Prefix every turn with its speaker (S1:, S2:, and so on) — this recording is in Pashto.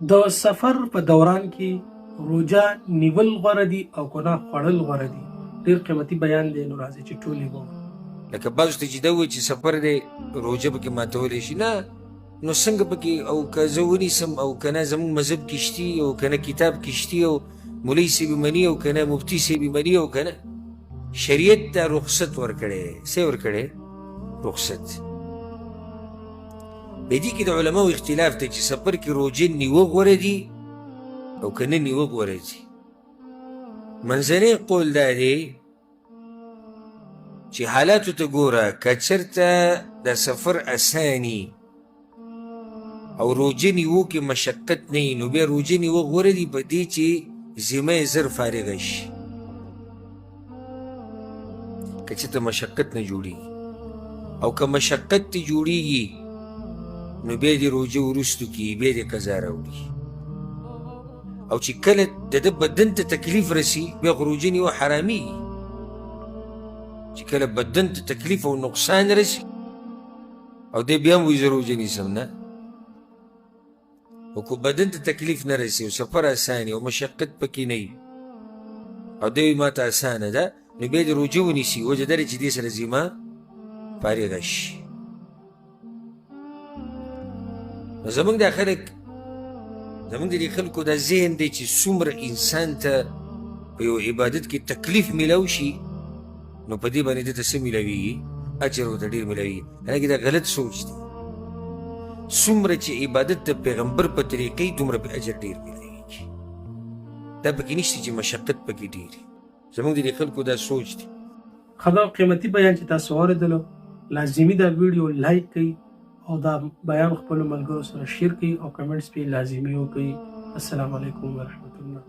S1: د سفر په دوران کې روژه نیول غوره دي او که نه خوړل غوره دي؟ ډېر قیمتي بیان دی، نو راځئ چې ټول یې واورو.
S2: لکه بعضو ته چې دا ووایي چې سفر دی روژه پکې ماتولی شي، نه نو څنګه پکې، او که زه ونیسم او که نه زموږ مذهب کې شتي او که نه کتاب کې شتي او مولوي صاحب یې مني او که نه مفتي صاحب یې مني او که نه، شریعت ته رخصت ورکړی. څه یې ورکړی؟ رخصت. په دې کې د علماو اختلاف دی چې سفر کې روژه نیوه غوره دي او که نه نیوه غوره دي. منځنی قول دا دی چې حالاتو ته ګوره، که چېرته د سفر اساني او روژه نیوو کې مشقت نه وي نو بیا روژه نیوه غوره دي، په دې چې ذمه یې زر فارغه شي. که چېرته مشقت نه جوړیږي او که مشقت ته جوړیږي نو بیا دې روژه وروستو کړي، بیا دې قضا راوړي. او چې کله د ده بدن ته تکلیف رسي بیا خو روژه نیوه حرامیږي. چې کله بدن ته تکلیف او نقصان رسي او دی بیا هم وایي زه روژه نیسم، نه، او که بدن ته تکلیف نه رسي او سفر اساني او مشقت پکې نه وي او دی وایي ما ته اسانه ده، نو بیا دې روژه ونیسي، وجه دا ده چې دې سره ذمه فارغه شي. نو زمونږ دا خلک، زمونږ د دې خلکو دا ذهن دی چې څومره انسان ته په یو عبادت کې تکلیف میلاو شي نو په دې باندې ده ته څه میلاویږي؟ اجر ورته ډېر میلاویږي. حالانکه دا غلط سوچ دی. څومره چې عبادت د پیغمبر په طریقې دومره په اجر ډېر میلاویږي. دا پکې نشته چې مشقت پکې ډېر وي. زموږ د دې خلکو دا سوچ دی.
S1: ښه دا قیمتي بیان چې تاسو واورېدلو، لازمي دا ویډیو لایک کړئ او دا بیان خپلو ملګرو سره شیر کړئ او کمنټس پې لازمي وکړئ. السلام علیکم ورحمت الله.